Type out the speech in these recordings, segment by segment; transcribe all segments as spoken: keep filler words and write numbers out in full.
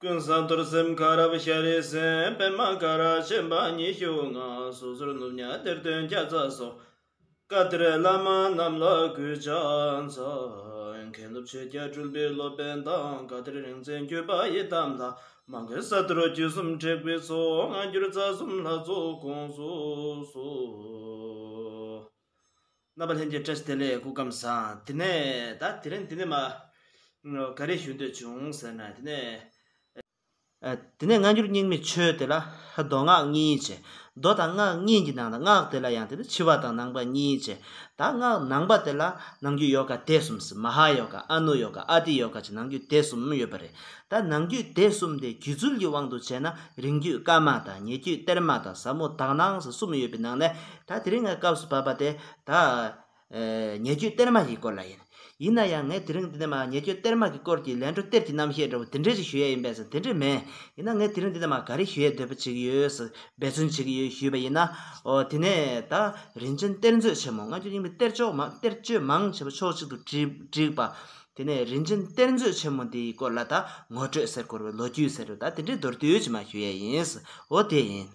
ཀུན་བཟང་རྡོར་སེམས་དཀར་རབ་ཤ་རི་སེམས་པདྨ་དཀར་ཆེན་པ་ཉི་ཤུ་ལྔ། སོ་སོར་ནུབ་ཉ་གཏེར་སྟོན་བརྒྱ་རྩ་སོགས། བཀའ་གཏེར་བླ་མ་རྣམས་ལ་གུས་ཕྱག་འཚལ། མཁན་སློབ་ཆོས་རྒྱལ་སྤྲུལ་པའི་སློབ་དཔོན་དང་། བཀའ་གཏེར་རིག་འཛིན་བརྒྱུད་པ་ཡི་དམ་ལྷ། མ་མགོན་གསར་གཏོད་བརྒྱུད་གསུམ་དྲེགས་པའི་ཚོགས། སྔ་འགྱུར་རྩ་གསུམ་ལྷ་ཚོགས་དགོངས་སུ་གསོལ། རྣམ་པ་ལྷན་རྒྱས་བཀྲ་ཤིས་བདེ་ལེགས། སྐུ་ཁམས་བཟང་། དེ་ནས་ད་དེ་རིང་འདི་ནས་མ་ག་རེ་ཞུ་འདོད་བྱུང་ཟེར་ན། དེ་ནས་ཨ། དེ་ནས་སྔ་འགྱུར་རྙིང་མའི་ཆོས་དེ་ལ་མདོ་སྔགས་གཉིས་བྱས། མདོ་དང་སྔགས་གཉིས་ཀྱི་ནང་ལ་སྔགས་དེ་ལ་ཡང་དེ་ནས་ཕྱི་པ་དང་ནང་པ་གཉིས་བྱས། ད་སྔགས་ནང་པ་དེ་ལ་ནང་རྒྱུད་ཡོ་ག་སྡེ་གསུམ་ཟེར། མ་ཧཱ་ཡོ་ག་ཨ་ནུ་ཡོ་ག་ཨ་ཏི་ཡོ་ག་བྱས་ནང་རྒྱུད་སྡེ་གསུམ་ཡོད་པ་རེད། ད་ནང་རྒྱུད་སྡེ་གསུམ་དེ་བརྒྱུད་ཚུལ་གྱི་དབང་དུ་བྱས་ན། རིང་བརྒྱུད་བཀའ་མ་དང་། ཉེ་བརྒྱུད་གཏེར་མ་དང་། ཟབ་མོ་དག་སྣང་ཟེར་གསུམ་ཡོད་པའི་ནང་ནས། ད་དེ་རིང་ངས་སྐབས་སུ་བབས་པ་དེ་ད། ཨེ། ཉེ་བརྒྱུད་གཏེར་མ་ཡི་སྐོར་ལ་ཡིན། ཡིན་ན་ཡང་ངས་དེ་རིང་འདི་ནས་མ་ཉེ་བརྒྱུད་གཏེར་མ་གི་སྐོར་གྱི་ལན་གྲོ་གཏེར་གྱི་རྣམ་བཤད་འདྲ་བོ་དེ་འདྲས་ཅིག་ཞུ་ཡ་ཡིན་པས་ཟེར། དེ་འདྲས་མེད། ཡིན་ན་ངས་དེ་རིང་འདི་ནས་མ་ག་རེ་ཞུ་ཡའི་འདོད་པ་བྱེད་ཀྱི་ཡོད་ཟེར། འབད་བརྩོན་བྱེད་ཀྱི་ཡོད་ཞུས་པ་ཡིན་ན། ཨོ། དེ་ནས་ད་རིན་ཆེན་གཏེར་མཛོད་ཆེན་མོ། སྔ་འགྱུར་རྙིང་མའི་གཏེར་ཆོས་མང་། གཏེར་ཆོས་མང་ཆེ་བ་ཕྱོགས་གཅིག་ཏུ་བསྒྲིགས་བསྒྲིགས་པ། དེ་ནས་རིན་ཆེན་གཏེར་མཛོད་ཆེན་མོ་འདིའི་སྐོར་ལ་ད་ངོ་སྤྲོད་ཟེར་དགོས་རེད། ལོ་རྒྱུས་ཟེར་རེད། ད་དེ་འདྲའི་མདོར་བསྡུས་ཅིག་མ་ཞུ་ཡས་ཡིན། འོ་དེ་ཡིན།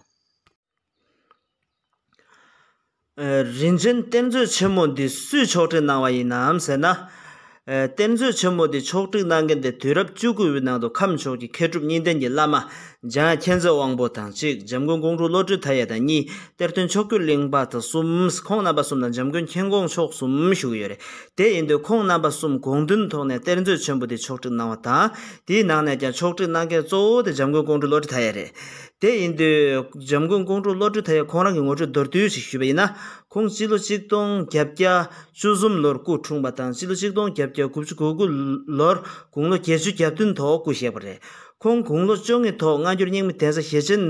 ཨ། རིན་ཆེན་གཏེར་མཛོད་ཆེན་མོ་འདི་སུས་ཕྱོགས་སྒྲིག་གནང་བ་ཡིན་ནམ་ཟེར་ན། ཨ། གཏེར་མཛོད་ཆེན་མོ་འདི་ཕྱོགས་སྒྲིག་གནང་མཁན་དེ་དུས་རབས་བཅུ་དགུ་པའི་ནང་དུ་ཁམས་ཕྱོགས་ཀྱི་མཁས་གྲུབ་གཉིས་ལྡན་གྱི་བླ་མ། འཇམ་དབྱངས་མཁྱེན་བརྩེ་དབང་པོ་དང་གཅིག་འཇམ་མགོན་ཀོང་སྤྲུལ་བློ་གྲོས་མཐའ་ཡས་དང་གཉིས། གཏེར་སྟོན་མཆོག་གྱུར་གླིང་པ་དང་གསུམ། ཁོང་རྣམ་པ་གསུམ་དང་འཇམ་མགོན་མཁྱེན་ཀོང་མཆོག་གསུམ་བཞུགས་ཡོད་རེད། དེ་ཡིན་དུས་ཁོང་རྣམ་པ་གསུམ་དགོངས་འདུན་ཐོག་ནས་གཏེར་མཛོད་ཆེན་པོ་འདི་ཕྱོགས་སྒྲིག་གནང་བ་དང་། དེའི་ནང་ནས་ཀྱང་ཕྱོགས་སྒྲིག་གནང་མཁན་གཙོ་བོ་དེ་འཇམ་མགོན་ཀོང་སྤྲུལ་བློ་གྲོས་མཐའ་ཡས་རེད། དེ་ཡིན་དུས་འཇམ་མགོན་ཀོང་སྤྲུལ་བློ་གྲོས་མཐའ་ཡས་ཁོང་རང་གི་ངོ་སྤྲོད་མདོར་བསྡུས་ཤིག་ཞུས་པ་ཡིན་ན། ཁོང་སྤྱི་ལོ་གཅིག་སྟོང་བརྒྱད་བརྒྱ་བཅུ་གསུམ་ལོར་སྐུ་འཁྲུངས་པ་དང་། སྤྱི་ལོ་གཅིག་སྟོང་བརྒྱད་བརྒྱ་དགུ་བཅུ་གོ་དགུ་ལོར་དགུང་ལོ་བརྒྱད་ཅུ་གྱ་བདུན་ཐོག་སྐུ་གཤེགས་པ་རེད། ཁོང་དགུང་ལོ་བཅོ་ལྔའི་ཐོག་སྔ་འགྱུར་རྙིང་མའི་གདན་ས་ཞེ་ཆེན་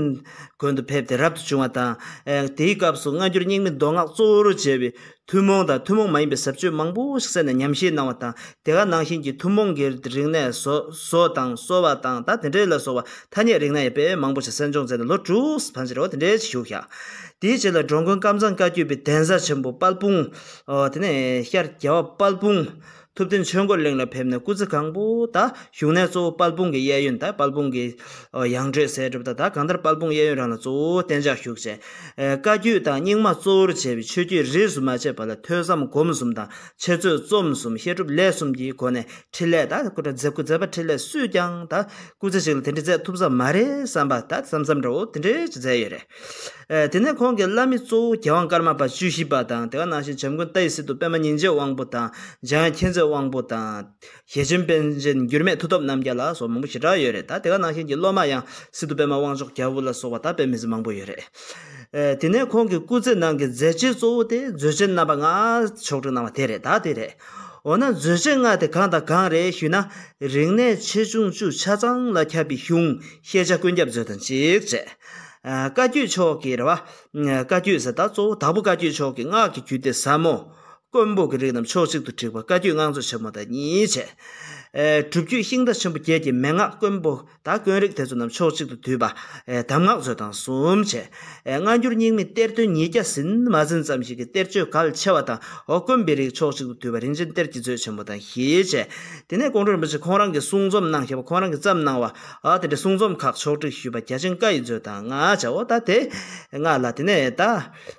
དགོན་དུ་ཕེབས་ཏེ་རབ་ཏུ་བྱུང་བ་དང་། ཨེ། དེའི་སྐབས་སུ་སྔ་འགྱུར་རྙིང་མའི་མདོ་སྔགས་གཙོ་བོར་བྱས་པའི་ཐུན་མོང་དང་ཐུན་མོང་མ་ཡིན་པའི་ཟབ་ཆོས་མང་པོ་ཞིག་གསན་ནས་ཉམས་བཞེས་གནང་བ་དང་། དེ་ག་ནང་བཞིན་གྱི་ཐུན་མོང་གི་རིག་གནས་བཟོ་བཟོ་དང་གསོ་བ་དང་། ད་དེ་འདྲའི་ལ་སོགས་པ་ཐ་སྙད་རིག་གནས་ཡང་དཔེ་མང་པོ་ཞིག་གསན་སྦྱོང་མཛད་ནས་ལོ་དྲུག་ཕན་ཕྱིར་འོ་དེ་འདྲའི་ཞིག་བཞུགས་ཤག་དེའི་རྗེས་ལ་འགྲོ་མགོན་ཀམ་ཚང་བཀའ་བརྒྱུད་པའི་གདན་ས་ཆེན་པོ་དཔལ་སྤུངས། ཨོ། དེ་ནས་ཤར་རྒྱལ་བ་དཔལ་སྤུངས་ཐུབ་བསྟན་ཆོས་འཁོར་གླིང་ལ་ཕེབས་ནས་སྐུ་ཚེ་གང་པོ། ད་བཞུགས་གནས་གཙོ་བོ་དཔལ་སྤུངས་ཀྱི་གཡས་གཡོན། ད་དཔལ་སྤུངས་ཀྱི་ཡང་སྤྲོས་ཟེར་གྲུབ། ད་ད་གང་ལྟར་དཔལ་སྤུངས་གཡས་གཡོན་རང་ལ་གཙོ་བོ་གཏན་འཇགས་བཞུགས་བྱས། ཨེ། བཀའ་བརྒྱུད་དང་རྙིང་མ་གཙོ་བོར་བྱས་པའི་ཆོས་བརྒྱུད་རིས་སུ་མ་ཆད་པ་ལ་ཐོས་བསམ་སྒོམ་གསུམ་དང་། འཆད་རྩོད་རྩོམ་གསུམ། བཤད་སྒྲུབ་ལས་གསུམ་གྱི་སྒོ་ནས་འཕྲིན་ལས། ད་སྐུ་དྲག་མཛད། སྐུ་མཛད་པ་འཕྲིན་ལས་སུས་ཀྱང་ད་སྐུ་ཚེ་གཅིག་ལ་དེ་འདྲ་མཛད་ཐུབ་ས་མ་རེད་བསམ་པ། ད་བསམ་བསམ་འདྲ་བོ་དེ་འདྲ་ཅིག་མཛད་ཡོད་རེད། ཨེ། དེ་ནས་ཁོང་གི་བླ་མའི་གཙོ་བོ་རྒྱལ་དབང་ཀརྨ་པ་བཅུ་བཞི་པ་དང་། དེ་ག་ནང་བཞིན་འཇམ་མགོན་ཏཱའི་སི་ཏུ་པདྨ་ཉིན་བྱེད་དབང་པོ་དང་། འཇམ་དབྱངས་མཁྱེན་བརྩེ་དབང་པོ་དང་། ཞེ་ཆེན་པཎ་ཆེན་འགྱུར་མེད་མཐུ་སྟོབས་རྣམ་རྒྱལ་ལ་སོགས་མང་པོ་ཞེ་དྲག་ཡོད་རེད། ད་དེ་ག་ནང་བཞིན་གྱི་སློབ་མ་ཡང་སི་ཏུ་པདྨ་དབང་མཆོག་རྒྱལ་པོ་ལ་སོགས་པ་ད་དཔེ་མི་སྲིད་མང་པོ་ཡོད་རེད། ཨེ། དེ་ནས་ཁོང་གི་སྐུ་ཚེ་ནང་གི་མཛད་རྗེས་གཙོ་བོ་དེ་མཛོད་ཆེན་རྣམ་པ་ལྔ་ཕྱོགས་སྒྲིག་གནང་བ་དེ་རེད། ད་དེ་རེད། འོ་ན་མཛོད་ཆེན་ལྔ་དེ་གང་དང་གང་རེད་ཞུས་ན། རིག་གནས་ཆེ་ཆུང་བཅུ་ཆ་ཚང་ལ་ཁྱབ་པའི་གཞུང་ཤེས་བྱ་ཀུན་ཁྱབ་མཛོད་དང་གཅིག་བྱས། ཨ། བཀའ་བརྒྱུད་ཕྱོགས་ཀྱི་རེད་བ། བཀའ་བརྒྱུད་ཟེར་ད་གཙོ་བོ་དྭགས་པོ་བཀའ་བརྒྱུད་ཕྱོགས་ཀྱི་སྔགས་ཀྱི་རྒྱུད་སྡེ་ཟབ་མོ། དཀོན་པོ་གི་རིགས་རྣམས་ཕྱོགས་གཅིག་ཏུ་བསྒྲིགས་པ་བཀའ་བརྒྱུད་སྔགས་མཛོད་ཆེན་མོ་དང་གཉིས་བྱས། ཨེ། སྒྲུབ་བརྒྱུད་ཤིང་རྟ་ཆེན་པོ་བརྒྱད་ཀྱི་མན་ངག་དཀོན་པོ་དང་དཀོན་རིགས་དེ་ཚོ་རྣམས་ཕྱོགས་གཅིག་ཏུ་བསྡུས་པ། ཨེ། གདམས་ངག་མཛོད་དང་གསུམ་བྱས། ཨེ། སྔ་འགྱུར་རྙིང་མའི་གཏེར་སྟོན་ཉིས་བརྒྱ་ཟིན་མ་ཟིན་ཙམ་ཞིག་གི་གཏེར་ཆོས་གལ་ཆེ་བ་དང་། འོ། དཀོན་པའི་རིགས་ཕྱོགས་གཅིག་ཏུ་བསྡུས་པ་རིན་ཆེན་གཏེར་གྱི་མཛོད་ཆེན་མོ་དང་བཞི་བྱས། དེ་ནས་ཀོང་སྤྲུལ་རིན་པོ་ཆེ་ཁོང་རང་གིས་གསུང་རྩོམ་གནང་བཞག་པ། ཁོང་རང་གིས་བརྩམས་གནང་བ། ཨ། དེ་འདྲའི་གསུང་རྩོམ་ཁག་ཕྱོགས་སྒྲིག་ཞུས་པ་རྒྱ་ཆེན་བཀའ་ཡི་མཛོད་དང་ལྔ་བྱས། འོ། ད་དེ་ལྔ་ལ་དེ་ནས་ད།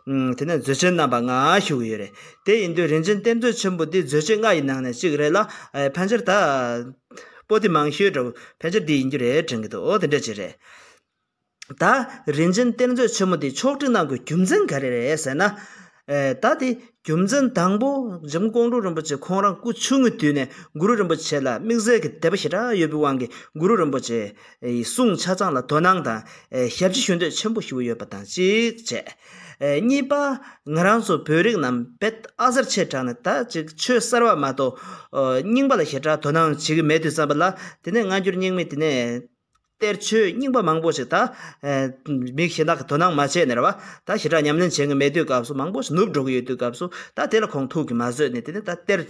ཨུམ། དེ་ནས་མཛོད་ཆེན་རྣམ་པ་ལྔ་ཞུ་གི་ཡོད་རེད། དེ་ཡིན་དུས་རིན་ཆེན་གཏེར་མཛོད་ཆེན་པོ་འདི་མཛོད་ཆེན་ལྔ་ཡི་ནང་ནས་གཅིག་རེད་ལ། ཨེ། ཕལ་ཆེར་ད་པོ་ཏི་མང་ཤོས་འདྲ་བོ་ཕལ་ཆེར་འདི་ཡིན་རྒྱུ་རེད་དྲན་གྱི་འདུག། འོ། དེ་འདྲ་ཅིག་རེད། ད་རིན་ཆེན་གཏེར་མཛོད་ཆེན་མོ་འདི་ཕྱོགས་སྒྲིག་གནང་དགོས་རྒྱུ་མཚན་ག་རེ་རེད་ཟེར་ན། ཨེ། ད་དེ་རྒྱུ་མཚན་དང་པོ་འཇམ་མགོན་ཀོང་སྤྲུལ་རིན་པོ་ཆེ་ཁོང་རང་སྐུ་ཆུང་ངུའི་དུས་ནས་གུ་རུ་རིན་པོ་ཆེ་ལ་དམིགས་བསལ་གྱི་དད་པ་ཞེ་དྲག་ཡོད་པའི་དབང་གིས་གུ་རུ་རིན་པོ་ཆེ་ཡི་གསུང་ཆ་ཚང་ལ་དོ་སྣང་དང་། ཨེ། ཞབས་ཕྱི་ཞུ་འདོད་ཆེན་པོ་ཞེ་པོ་ཡོད་པ་དང་གཅིག་བྱས། ཨེ། གཉིས་པ། ང་རང་ཚོ་བོད་རིགས་རྣམས་དཔེ་ཨ་གསར་ཆེ་དྲགས་ནས་ད་ཅིག་ཆོས་གསར་བ་མ་གཏོགས། ཨོ། རྙིང་པ་ལ་ཞེ་དྲག་དོ་སྣང་བྱེད་ཀྱི་མེད་དུས་ཙམ་པ་ལ། དེ་ནས་སྔ་འགྱུར་རྙིང་མའི་དེ་ནས་གཏེར་ཆོས་རྙིང་པ་མང་པོ་ཞིག་ད། ཨེ། མི་གཞན་དག་གིས་དོ་སྣང་མ་བྱས་ནས་རེད་བ། ད་ཞེ་དྲག་ཉམས་ལེན་བྱེད་ཀྱི་མེད་དུས་སྐབས་སུ། མང་པོ་ཞིག་ནུབ་འགྲོ་གི་ཡོད་དུས་སྐབས་སུ། ད་དེ་ལ་ཁོང་ཐུགས་ཀྱིས་མ་བཟོད་ནས། དེ་ནས་ད་གཏེར་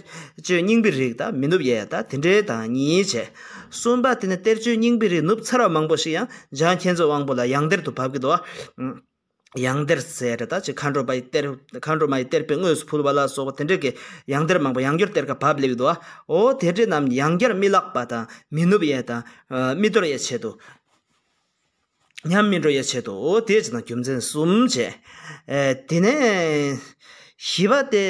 ཆོས་རྙིང་པའི་རིགས་ད་མི་ནུབ་ཡས། ད་དེ་འདྲའི་དང་གཉིས་བྱས། གསུམ་པ། དེ་ནས་གཏེར་ཆོས་རྙིང་པའི་རིགས་ནུབ་ཚར་བ་མང་པོ་ཞིག་ཡང་འཇམ་དབྱངས་མཁྱེན་བརྩེ་དབང་པོ་ལ་ཡང་གཏེར་དུ་བབས་ཀྱི་འདུག་བ། ཡང་གཏེར་ཟེར་རེད། ད་ཅིག་མཁའ་འགྲོ་མ་ཡི་གཏེར། མཁའ་འགྲོ་མ་ཡི་གཏེར་དཔེ་དངོས་སུ་ཕུལ་བ་ལ་སོགས་པ་དེ་འདྲས་ཀྱི་ཡང་གཏེར་མང་པོ་ཡང་བསྐྱར་གཏེར་ཁ་བབས་སླེབས་འདུག་ཨ། འོ་དེ་འདྲས་རྣམས་ཡང་བསྐྱར་མི་བརླག་པ་དང་མི་ནུབ་ཡས་དང་མི་འདོར་ཡས་ཆེད་དུ། ཉམས་མི་འགྲོ་ཡས་ཆེད་དུ། འོ་དེ་ཅི་དང་རྒྱུ་མཚན་གསུམ་བྱས། ཨེ་དེ་ནས་བཞི་པ་སྟེ།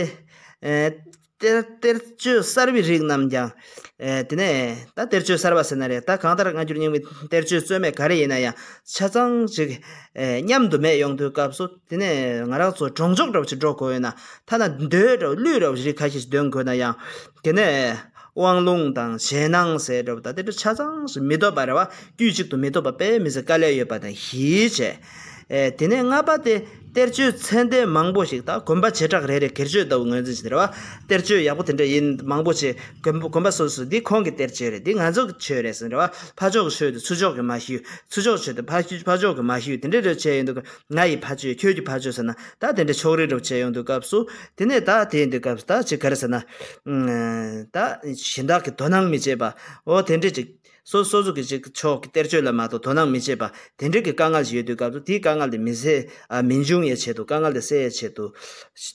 ཨེ་གཏེར་གཏེར་ཆོས་གསར་བའི་རིགས་རྣམས་ཀྱང་། ཨེ་དེ་ནས་ད་གཏེར་ཆོས་གསར་བ་ཟེར་ན་རེད། ད་གང་ལྟར་སྔ་འགྱུར་རྙིང་མའི་གཏེར་ཆོས་རྩོད་མེད་ག་རེ་ཡིན་ན་ཡང་ཆ་ཚང་ཅིག་ཨེ་མཉམ་དུ་མེད་ཡོང་དུས་སྐབས་སུ། དེ་ནས་ང་རང་ཚོ་གྲོང་ཆོག་འདྲ་བོ་ཅིག་འགྲོ་དགོས་ཡོད་ན། ཐ་ན་མདོས་འདྲ་བོ་གླུད་འདྲ་བོ་ཅིག་རིགས་ཁ་ཤས་ཤིག་འདོན་དགོས་ན་ཡང་། དེ་ནས་དབང་ལུང་དང་རྗེས་གནང་ཟེར་འདྲ་བོ་ད་དེ་འདྲ་ཆ་ཚང་ཞིག་མི་ཐོབ་པ་རེད་བ། དཀྱུས་གཅིག་ཏུ་མི་ཐོབ་པ་དཔེ་མི་སྲིད་དཀའ་ལས་ཡོད་པ་དང་བཞི་བྱས། ཨེ་དེ་ནས་ལྔ་པ་དེ་གཏེར་ཆོས་ཚད་ལྡན་མང་པོ་ཞིག་ད་དགོན་པ་བྱེ་བྲག་རེ་རེ་སྒེར་གཅོད་ལྟ་བུ་ངོས་འཛིན་བྱས་ཏེ་རེད་བ། གཏེར་ཆོས་ཡག་པོ་དེ་འདྲ་ཡིན་མང་པོ་བྱས། དགོན་པ་དགོན་པ་སོ་སོ་འདི་ཁོང་གི་གཏེར་ཆོས་རེད། འདི་ང་ཚོ་གི་ཆོས་རེད་ཟེར་རེད་བ། ཕར་ཕྱོགས་ཀྱི་ཆོས་དེ་ཚུར་ཕྱོགས་ཀྱིས་མ་ཞུས། ཚུར་ཕྱོགས་ཆོས་དེ་ཕར་ཕྱོགས་ཕར་ཕྱོགས་ཀྱིས་མ་ཞུས། དེ་འདྲ་རེ་བྱས་ཡོང་དུས། ང་ཡི་ཕ་ཆོས་ཁྱོད་ཀྱི་ཕ་ཆོས་ཟེར་ན་ད་དེ་འདྲའི་ཕྱོགས་རིས་འདྲ་བོ་བྱས་ཡོང་དུས་སྐབས་སུ། དེ་ནས་ད་དེ་ཡིན་དུས་སྐབས་སུ་ད་ཅིག་ག་རེ་ཟེར་ན། ཨ་ད་གཞན་དག་གི་དོ་སྣང་མི་བྱེད་པ། འོ་དེ་འདྲས་ཅིག་སོ་སོ་སོ་གི་ཅིག་ཕྱོགས་ཀྱི་གཏེར་ཆོས་ལ་མ་གཏོགས་དོ་སྣང་མི་བྱེད་པ་དེ་འདྲས་ཀྱི་དཀའ་ངལ་ཞིག་ཡོད་དུས་སྐབས་སུ། དེའི་དཀའ་ངལ་དེ་མི་སེལ། ཨ་མི་འབྱུང་ཡས་ཆེད་དུ། དཀའ་ངལ་དེ་སེལ་ཡས་ཆེད་དུ།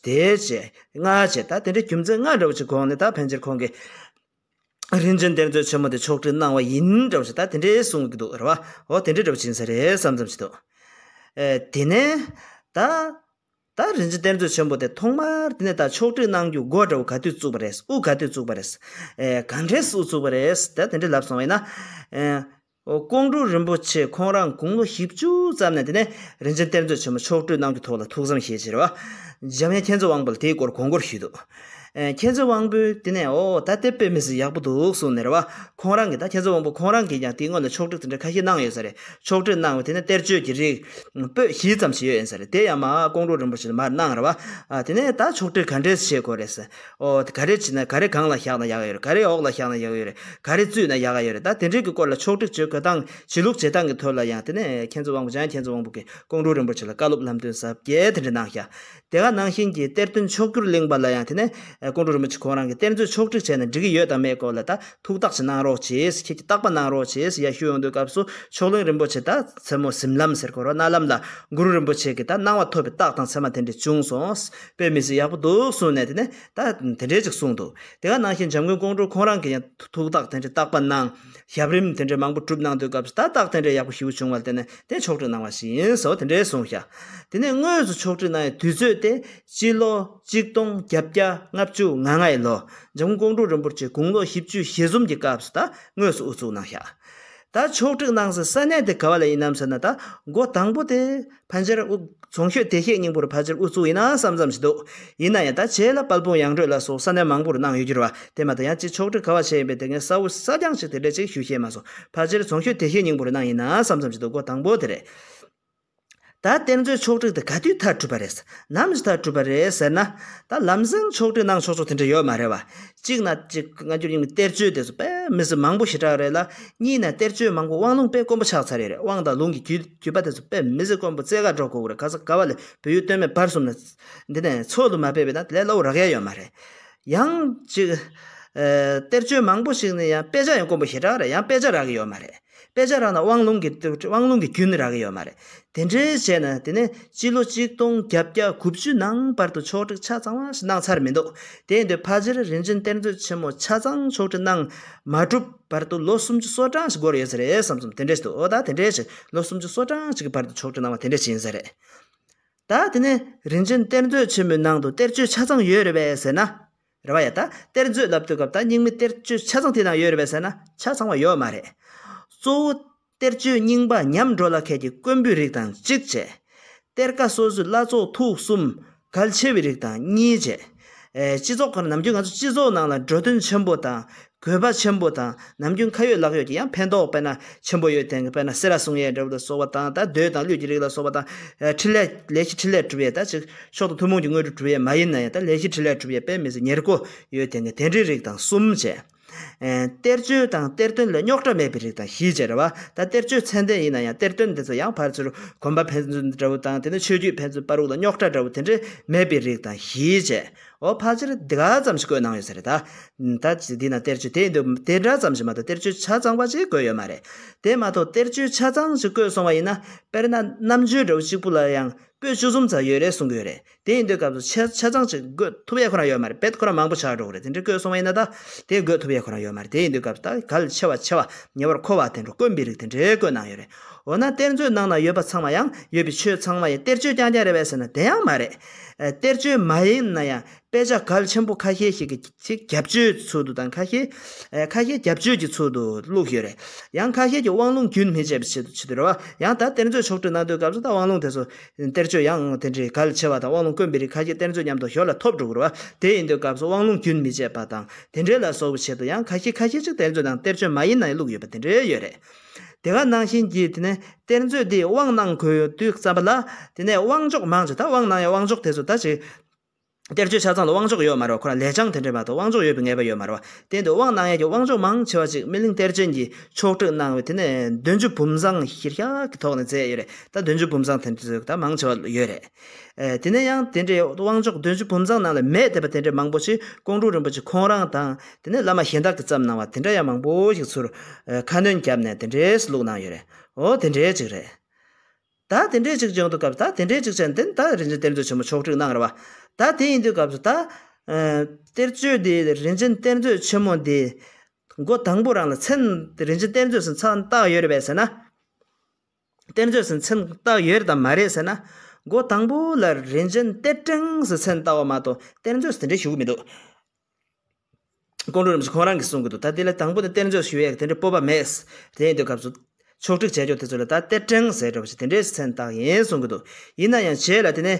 དེ་བྱས་ལྔ་བྱས། ད་དེ་འདྲའི་རྒྱུ་མཚན་ལྔ་འདྲ་བོ་ཅིག་གོང་ནས་ད་ཕན་ཆེར་ཁོང་གིས། རིན་ཆེན་གཏེར་མཛོད་ཆེན་མོ་དེ་ཕྱོགས་སྒྲིག་གནང་བ་ཡིན་འདྲ་བོ་ཞིག་ད་དེ་འདྲའི་གསུང་གི་འདུག་རེད་བ། འོ་དེ་འདྲའི་འདྲ་བོ་ཅིག་ཡིན་ས་རེད་བསམ་བསམ་ཞིག་འདུག་ཨེ་དེ་ནས་ད་ད་རིན་ཆེན་གཏེར་མཛོད་ཆེན་པོ་དེ་ཐོག་མར་དེ་ནས་ད་ཕྱོགས་སྒྲིག་གནང་རྒྱུ་འགོ་འདྲ་བོ་ག་དུས་བཙུགས་པ་རེད། དབུ་ག་དུས་བཙུགས་པ་རེད། ཨེ་ག་འདྲས་དབུ་བཙུགས་པ་རེད། ད་དེ་འདྲའི་ལབ་སོང་བ་ཡིན་ན། ཨེ། ཨོ་ཀོང་སྤྲུལ་རིན་པོ་ཆེ་ཁོང་རང་དགུང་ལོ་བཞི་བཅུ་ཙམ་ནས་དེ་ནས་རིན་ཆེན་གཏེར་མཛོད་ཆེན་མོ་ཕྱོགས་སྒྲིག་གནང་རྒྱུ་ཐོག་ལ་ཐུགས་བསམ་བཞེས་བྱས་རེད་བ། འཇམ་དབྱངས་མཁྱེན་བརྩེ་དབང་པོ་ལ་དེའི་སྐོར་དགོངས་སྐོར་ཞུས་འདུག་ཨེ་མཁྱེན་བརྩེ་དབང་པོས་དེ་ནས་འོ་ད་དེ་དཔེ་མི་སྲིད་ཡག་པོ་འདུག་གསུངས་ནས་རེད་བ། ཁོང་རང་གིས་ད་མཁྱེན་བརྩེ་དབང་པོ་ཁོང་རང་གིས་ཀྱང་དེའི་སྔོན་ལ་ཕྱོགས་སྒྲིག་དེ་འདྲ་ཁ་ཤས་གནང་ཡོད་ས་རེད། ཕྱོགས་སྒྲིག་གནང་བ་དེ་ནས་གཏེར་ཆོས་ཀྱི་རིགས་པོད་བཞི་ཙམ་ཞིག་ཡོད་ཡིན་ས་རེད། དེ་ཡང་མ་ཀོང་སྤྲུལ་རིན་པོ་ཆེ་ལ་མར་གནང་རེད་བ། ཨ་དེ་ནས་ད་ཕྱོགས་སྒྲིག་ག་འདྲས་བྱེད་དགོས་རེད་ཟེར། ཨོ་ག་རེ་བྱས་ན་ག་རེ་སྒང་ལ་བཞག་ན་ཡག་ཡོད་རེད། ག་རེ་འོག་ལ་བཞག་ན་ཡག་ཡོད་རེད། ག་རེ་བཙུགས་ན་ཡག་ཡོད་རེད། ད་དེ་འདྲའི་གི་སྐོར་ལ་ཕྱོགས་སྒྲིག་བྱེད་དགོས་སྟངས་བྱེད་ལུགས་བྱེད་སྟངས་ཀྱི་ཐོག་ལ་ཡང་དེ་ནས་མཁྱེན་བརྩེ་དབང་པོ་འཇམ་དབྱངས་མཁྱེན་བརྩེ་དབང་པོ་གིས་ཀོང་སྤྲུལ་རིན་པོ་ཆེ་ལ་བཀའ་སློབ་ལམ་སྟོན་ཟབ་རྒྱས་དེ་འདྲ་གནང་ཤག་དེ་ག་ནང་བཞིན་གྱི་གཏེར་སྟོན་མཆོག་གྱུར་གླིང་པ་ལ་ཡང་དེ་ནས་ཀོང་སྤྲུལ་རིན་པོ་ཆེ་ཁོང་རང་གིས་གཏེར་མཛོད་ཕྱོགས་སྒྲིག་བྱས་ན་འགྲིག་གི་ཡོད་དང་མེད་སྐོར་ལ་ད་ཐུགས་བརྟག་ཅིག་གནང་རོགས་བྱེད། ཁྱེད་ཀྱིས་བརྟག་པ་གནང་རོགས་བྱེད་ཟེར་ཡར་ཞུ་ཡོང་དུས་སྐབས་སུ། མཆོག་གླིང་རིན་པོ་ཆེ་ད་མཚན་མོ་གཟིམ་ལམ་ཟེར་དགོས་རེད། གནའ་ལམ་ལ་གུ་རུ་རིན་པོ་ཆེ་གིས་ད་གནང་བ་ཐོབ་པའི་རྟགས་དང་མཚན་མ་དེ་འདྲ་བྱུང་སོང་། དཔེ་མི་སྲིད་ཡག་པོ་འདུག་གསུངས་ནས་དེ་ནས་ད་དེ་འདྲའི་ཅིག་གསུངས་འདུག་དེ་ག་ནང་བཞིན་འཇམ་མགོན་ཀོང་སྤྲུལ་ཁོང་རང་གིས་ཡང་ཐུགས་བརྟག་དེ་འདྲའི་བརྟག་པ་གནང་། ཞབས་རིམ་དེ་འདྲའི་མང་པོ་བསྒྲུབས་གནང་དུས་སྐབས་སུ་ད་རྟགས་དེ་འདྲའི་ཡག་པོ་ཞེ་པོ་བྱུང་བ་ལ་བརྟེན་ནས་དེ་ཕྱོགས་སྒྲིག་གནང་བ་ཞིག་ཡིན་ཟེར་དེ་འདྲའི་གསུངས་ཤག་དེ་ནས་དངོས་སུ་ཕྱོགས་སྒྲིག་གནང་བའི་དུས་ཚོད་དེ་སྤྱི་ལོ་གཅིག་སྟོང་བརྒྱད་བརྒྱ་ལྔ་བཅུ་ང་ལྔ་ཡི་ལོ། འཇམ་མགོན་ཀོང་སྤྲུལ་རིན་པོ་ཆེ་དགུང་ལོ་བཞི་བཅུ་ཞེ་གསུམ་གྱི་སྐབས་སུ་ད་དངོས་སུ་དབུ་བཙུགས་གནང་ཤག་ད་ཕྱོགས་སྒྲིག་གནང་སའི་ས་གནས་དེ་ག་བ་ལ་ཡིན་ནམ་ཟེར་ན། ད་འགོ་དང་པོ་དེ་ཕལ་ཆེར་དབུ་རྫོང་ཤོད་བདེ་གཤེགས་སྙིང་པོར་ཕལ་ཆེར་དབུ་བཙུགས་ཡིན་ན་བསམ་བསམ་ཞིག་འདུག་ཡིན་ན་ཡང་ད་རྗེས་ལ་དཔལ་སྤུངས་ཡང་སྤྲོད་ལ་སོགས་ས་གནས་མང་པོར་གནང་ཡོད་རྒྱུ་རེད་བ། དེ་མ་གཏོགས་ཡང་ཅིག་ཕྱོགས་སྒྲིག་ག་བ་བྱས་ཡིན་པའི་དེ་ངས་གསལ་པོ་གསལ་རྐྱང་ཞིག་དེ་འདྲ་ཅིག་ཞུ་ཤེས་མ་སོང་། ཕལ་ཆེར་རྫོང་ཤོད་བདེ་གཤེགས་སྙིང་པོར་གནང་ཡིན་ན་བསམ་བསམ་ཞིག་འདུག་འགོ་དང་པོ་དེ་རེད། ད་གཏེར་མཛོད་ཕྱོགས་སྒྲིག་དེ་ག་དུས་མཐར་གྲུབ་པ་རེད། ནམ་ཞིག་མཐར་གྲུབ་པ་རེད་ཟེར་ན། ད་ལམ་སེང་ཕྱོགས་སྒྲིག་གནང་ཆོག་ཆོག་དེ་འདྲ་ཡོད་མ་རེད་བ། གཅིག་ན་གཅིག་སྔ་འགྱུར་རྙིང་མའི་གཏེར་ཆོས་དེ་ཚོ་དཔེ་མི་སྲིད་མང་པོ་ཞེ་དྲག་རེད་ལ། གཉིས་ན་གཏེར་ཆོས་མང་པོ་དབང་ལུང་དཔེ་དཀོན་པོ་ཆགས་ཚར་ཡོད་རེད། དབང་དང་ལུང་གི་རྒྱུད་རྒྱུད་པ་དེ་ཚོ་དཔེ་མི་སྲིད་དཀོན་པོ་རྩེ་ག་འགྲོ་དགོས་རེད། ག་ས་ག་བ་ལས་བོད་ཡུལ་སྟོད་སྨད་བར་གསུམ་ལ་འདི་ནས་འཚོལ་དུ་མ་ཕེབས་པས་ན་ལས་སླ་བོ་རག་ཡ་ཡོད་མ་རེད། ཡང་ཅིག་ཨ་གཏེར་ཆོས་མང་པོ་ཞིག་ནི་ཡང་དཔེ་ཆ་ཡང་དཀོན་པོ་ཞེ་དྲག་རེད། ཡང་དཔེ་ཆ་རག་གི་ཡོད་མ་རེད། དཔེ་ཆ་རག་ན་དབང་ལུང་གི་དབང་ལུང་གི་རྒྱུན་རག་གི་ཡོད་མ་རེད། དེ་འདྲའི་བྱས་ན་དེ་ནས་སྤྱི་ལོ་གཅིག་སྟོང་བརྒྱད་བརྒྱ་དགུ་བཅུ་ནང་བར་དུ་ཕྱོགས་སྒྲིག་ཆ་ཚང་བ་ཞིག་གནང་ཚར་མི་འདུག་དེ་ཡིན་དུས་ཕལ་ཆེར་རིན་ཆེན་གཏེར་མཛོད་ཆེན་མོ་ཆ་ཚང་ཕྱོགས་སྒྲིག་གནང་མ་གྲུབ་བར་དུ་ལོ་སུམ་ཅུ་སོ་གྲངས་ཤིག་འགོར་ཡོད་ས་རེད་བསམ་སོང་། དེ་འདྲས་ཤིག་འདུག་འོ་ད་དེ་འདྲས་ཤིག་ལོ་སུམ་ཅུ་སོ་གྲངས་ཤིག་གི་བར་དུ་ཕྱོགས་སྒྲིག་གནང་བ་དེ་འདྲས་ཤིག་ཡིན་ས་རེད། ད་དེ་ནས་རིན་ཆེན་གཏེར་མཛོད་ཆེན་མོའི་ནང་དུ་གཏེར་ཆོས་ཆ་ཚང་ཡོད་རེད་པས་ཟེར་ན། རེད་བ་ཡ། ད་གཏེར་མཛོད་ལབ་དུས་སྐབས་ད་རྙིང་མའི་གཏེར་ཆོས་ཆ་ཚང་དེ་ནང་ཡོད་རེད་པས་ཟེར་ན་ཆ་ཚང་བ་ཡོད་མ་རེད། གཙོ་བོ་གཏེར་ཆོས་རྙིང་པ་ཉམས་འགྲོ་ལ་ཁད་ཀྱི་དཀོན་པོའི་རིགས་དང་གཅིག་བྱས། གཏེར་ཁ་སོ་སོའི་བླ་ཚོགས་ཐུགས་གསུམ་གལ་ཆེ་བའི་རིགས་དང་གཉིས་བྱས། ཨེ་སྤྱི་ཚོགས་ཁག་ནམ་རྒྱུན་ང་ཚོ་སྤྱི་ཚོགས་ནང་ལ་འགྲོ་དོན་ཆེན་པོ་དང་། དགོས་པ་ཆེན་པོ་དང་ནམ་རྒྱུན་ཁ་ཡོད་ལག་ཡོད་ཀྱི་ཡང་ཕན་ཐོགས་དཔེར་ན་ཆེན་པོ་ཡོད་དེ་དཔེར་ན་སེ་ར་སྲུང་ཡས་འདྲ་བོ་ལ་སོགས་པ་དང་། ད་མདོས་དང་གླུད་ཀྱི་རིགས་ལ་སོགས་པ་དང་། ཨ་འཕྲིན་ལས་ལས་བཞི་འཕྲིན་ལས་སྒྲུབ་ཡས་ད་ཅིག་མཆོག་དང་ཐུན་མོང་གི་དངོས་གྲུབ་སྒྲུབ་ཡས་མ་ཡིན་ན་ཡང་ད་ལས་བཞི་འཕྲིན་ལས་སྒྲུབ་ཡས་དཔེ་མི་སྲིད་ཉེར་མཁོ་ཡོད་དེ་དེ་འདྲའི་རིགས་དང་གསུམ་བྱས། ཨ་གཏེར་ཆོས་དང་གཏེར་སྟོན་ལ་རྙོག་དྲ་མེད་པའི་རིགས་དང་བཞི་བྱས་རེད་བ། ད་གཏེར་ཆོས་ཚད་ལྡན་ཡིན་ན་ཡང་གཏེར་སྟོན་དེ་ཚོ་ཡང་ཕར་ཚུར་དགོན་པ་ཕན་ཚུན་འདྲ་བོ་དང་དེ་ནས་ཆོས་བརྒྱུད་ཕན་ཚུན་བར་དུ་ལ་རྙོག་དྲ་འདྲ་བོ་དེ་འདྲའི་མེད་པའི་རིགས་དང་བཞི་བྱས། འོ་ཕལ་ཆེར་འདི་ག་ཙམ་ཞིག་བཀོད་གནང་ཡོད་ས་རེད་ད། ད་ཅི་འདི་ན་གཏེར་ཆོས་དེ་འདུག་དེ་འདྲ་ཙམ་ཞིག་མ་གཏོགས་གཏེར་ཆོས་ཆ་ཚང་པ་ཅིག་བཀོད་ཡོད་མ་རེད། དེ་མ་གཏོགས་གཏེར་ཆོས་ཆ་ཚང་ཞིག་བཀོད་སོང་བ་ཡིན་ན་དཔེར་ན་རྣམ་དཔྱོད་འདྲ་བོ་གཅིག་པུ་ལ་ཡང་ པོད་བཅུ་གསུམ་ཙམ་ཡོད་རེད་གསུང་གི་ཡོད་རེད། དེ་ཡིན་དུས་སྐབས་སུ་ཆ་ཆ་ཚང་ཅིག་བགོད་ཐུབ་ཡས་ཁོ་རང་ཡོད་མ་རེད། དཔེ་ཁོ་རང་མང་པོ་ཆགས་འགྲོ་གི་རེད། དེ་འདྲའི་བགོད་སོང་བ་ཡིན་ན་ད་དེ་བགོད་ཐུབ་ཡས་ཁོ་རང་ཡོད་མ་རེད། དེ་ཡིན་དུས་སྐབས་སུ་ད་གལ་ཆེ་བ་ཆེ་བ་ཉེ་བར་མཁོ་བ་དེ་འདྲ་དཀོན་པའི་རིགས་དེ་འདྲའི་བཀོད་གནང་ཡོད་རེད། འོ་ན་གཏེར་མཛོད་ནང་ན་ཡོད་པ་ཚང་མ་ཡང་ཡོད་པའི་ཆོས་ཚང་མ་ཡང་གཏེར་ཆོས་རྐྱང་རྐྱང་རེད་པས་ཟེར་ན་དེ་ཡང་མ་རེད། ཨ། གཏེར་ཆོས་མ་ཡིན་ན་ཡང་དཔེ་ཆ་གལ་ཆེན་པོ་ཁ་ཤས་ཤིག་གི་ཅིག་རྒྱབ་ཆོས་ཚུལ་དུ་དང་ཁ་ཤས། ཨ། ཁ་ཤས་རྒྱབ་ཆོས་ཀྱི་ཚུལ་དུ་བླུགས་ཡོད་རེད། ཡང་ཁ་ཤས་ཀྱིས་དབང་ལུང་རྒྱུན་མི་འཆད་པའི་ཆེད་དུ་ཆེད་དུ་རེད་བ། ཡང་ད་གཏེར་མཛོད་ཕྱོགས་བསྒྲིགས་གནང་དུས་སྐབས་སུ་ད་དབང་ལུང་དེ་ཚོ་གཏེར་ཆོས་ཡང་དེ་འདྲའི་གལ་ཆེ་བ་དང་དབང་ལུང་དཀོན་པའི་རིགས་ཁ་ཤས་གཏེར་མཛོད་མཉམ་དུ་ཞོར་ལ་ཐོབ་འགྲོ་གི་རེད་བ། དེ་ཡིན་དུས་སྐབས་སུ་དབང་ལུང་རྒྱུན་མི་འཆད་པ་དང་དེ་འདྲའི་ལ་སོགས་པའི་ཆེད་དུ་ཡང་ཁ་ཤས་ཁ་ཤས་ཅིག་གཏེར་མཛོད་ནང་གཏེར་ཆོས་མ་ཡིན་ན་ཡང་བླུགས་ཡོད་པ་དེ་འདྲའི་ཡོད་རེད། དེ་ག་ནང་བཞིན་གྱི་དེ་ནས་གཏེར་མཛོད་འདི་དབང་གནང་དགོས་དུས་ཙམ་པ་ལ་དེ་ནས་དབང་ཆོག་མང་ཆེ་ད་དབང་གནང་ཡ་དབང་ཆོག་དེ་ཚོ་ད་ཅིག་གཏེར་ཆོས་ཆ་ཚང་ལ་དབང་ཆོག་ཡོད་མ་རེད། ཁོ་རང་ལས་བྱང་དེ་འདྲས་མ་གཏོགས་དབང་ཆོག་ཡོད་པའི་ངེས་པ་ཡོད་མ་རེད་བ། དེ་འདི་དབང་གནང་ཡས་ཀྱི་དབང་ཆོག་མང་ཆེ་བ་ཅིག་སྨིན་གླིང་གཏེར་ཆེན་གྱིས་ཕྱོགས་བསྒྲིགས་གནང་བའི་དེ་ནས་བདུན་ཅུ་བུམ་བཟང་གཞིར་བཞག་གི་ཐོག་ནས་མཛད་ཡོད་རེད། ད་བདུན་ཅུ་བུམ་བཟང་དེ་འདྲས་ད་མང་ཆེ་བ་ཡོད་རེད། ཨེ། དེ་ནས་ཡང་དེ་འདྲའི་དབང་ཆོག་བདུན་ཅུ་བུམ་བཟང་ནང་ལ་མེད་བསྡད་པ་དེ་འདྲས་མང་པོ་ཞིག་ཀོང་སྤྲུལ་རིན་པོ་ཆེ་ཁོང་རང་དང་དེ་ནས་བླ་མ་གཞན་དག་གིས་བརྩམས་གནང་བ་དེ་འདྲ་ཡང་མང་པོ་ཞིག་ཚུར་ཨེ། ཁ་སྣོན་བརྒྱབ་ནས་དེ་འདྲས་བླུགས་གནང་ཡོད་རེད། འོ་དེ་འདྲས་ཅིག་རེད། ད་དེ་འདྲས་ཅིག་བྱུང་དུས་སྐབས་ད་དེ་འདྲས་ཅིག་བྱས་ནས་ད་རིན་ཆེན་གཏེར་མཛོད་ཆེན་མོ་ཕྱོགས་བསྒྲིགས་གནང་རེད་བ། ད་དེ་ཡིན་དུས་སྐབས་སུ་ད་ཨ། གཏེར་ཆོས་འདི་རིན་ཆེན་གཏེར་མཛོད་ཆེན་མོ་འདི་མགོ་དང་པོ་རང་ལ་མཚན་རིན་ཆེན་གཏེར་མཛོད་ཟེར་མཚན་བཏགས་ཡོད་རེད་པས་ཟེར་ན། གཏེར་མཛོད་ཟེར་མཚན་བཏགས་ཡོད་རེད་དམ་མ་རེད་ཟེར་ན། མགོ་དང་པོ་ལ་རིན་ཆེན་གཏེར་ཕྲེང་ཟེར་མཚན་བཏགས་པ་མ་གཏོགས་གཏེར་མཛོད་ཟེར་དེ་འདྲས་ཞུ་གི་མི་འདུག་ཀོང་སྤྲུལ་རིན་པོ་ཆེ་ཁོང་རང་གིས་གསུང་གི་འདུག་ད་དེ་ལ་དང་པོ་ནས་གཏེར་མཛོད་ཞུ་ཡས་དེ་འདྲའི་སྤོབས་པ་མེད། དེ་ཡིན་དུས་སྐབས་སུ་ཕྱོགས་བསྒྲིགས་བྱས་ཆོག་དེ་ཚོ་ལ་ད་གཏེར་ཕྲེང་ཟེར་འདྲ་བ་ཞིག་དེ་འདྲའི་མཚན་བཏགས་ཡིན་གསུང་གི་འདུག་ཡིན་ན་ཡང་རྗེས་ལ་དེ་ནས་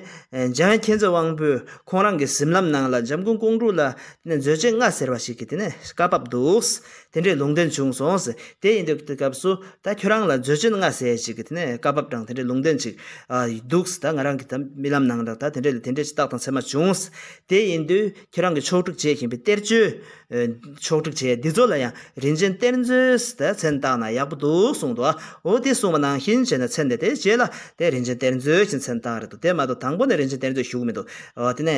འཇམ་དབྱངས་མཁྱེན་བརྩེ་དབང་པོས་ཁོང་རང་གི་གཟིམ་ལམ་ནང་ལ་འཇམ་མགོན་ཀོང་སྤྲུལ་ལ་དེ་ནས་མཛོད་ཆེན་ལྔ་ཟེར་བ་ཞིག་གི་དེ་ནས་བཀའ་བབས་འདུག་དེ་འདྲའི་ལུང་བསྟན་བྱུང་སོང་ཟེར། དེ་ཡིན་དུས་དེ་སྐབས་སུ་ད་ཁྱོད་རང་ལ་མཛོད་ཆེན་ལྔ་ཟེར་ཞིག་གི་དེ་ནས་བཀའ་བབས་དང་དེ་འདྲའི་ལུང་བསྟན་ཅིག་ཨ། འདུག་ཟེར། ད་ང་རང་གི་ད་རྨི་ལམ་ནང་ལ་ད་དེ་འདྲའི་ལ་དེ་འདྲའི་ཅིག་རྟགས་དང་མཚན་མ་བྱུང་ཟེར། དེ་ཡིན་དུས་ཁྱོད་རང་གིས་ཕྱོགས་བསྒྲིགས་བྱེད་བཞིན་པའི་གཏེར་ཆོས་ཨ། ཕྱོགས་བསྒྲིགས་བྱས་འདི་ཚོ་ལ་ཡང་རིན་ཆེན་གཏེར་མཛོད་ཟེར་མཚན་བཏགས་ན་ཡག་པོ་འདུག་གསུངས་འདུག་འོ་དེ་གསུངས་པ་ནང་བཞིན་བྱས་ན་མཚན་དེ་དེ་རྗེས་ལ་དེ་རིན་ཆེན་གཏེར་མཛོད་ཅེས་མཚན་བཏགས་རེད་འདུག་དེ་མ་གཏོགས་དང་པོ་ནས་རིན་ཆེན་གཏེར་མཛོད་ཞུ་གི་མི་འདུག་འོ་དེ་ནས་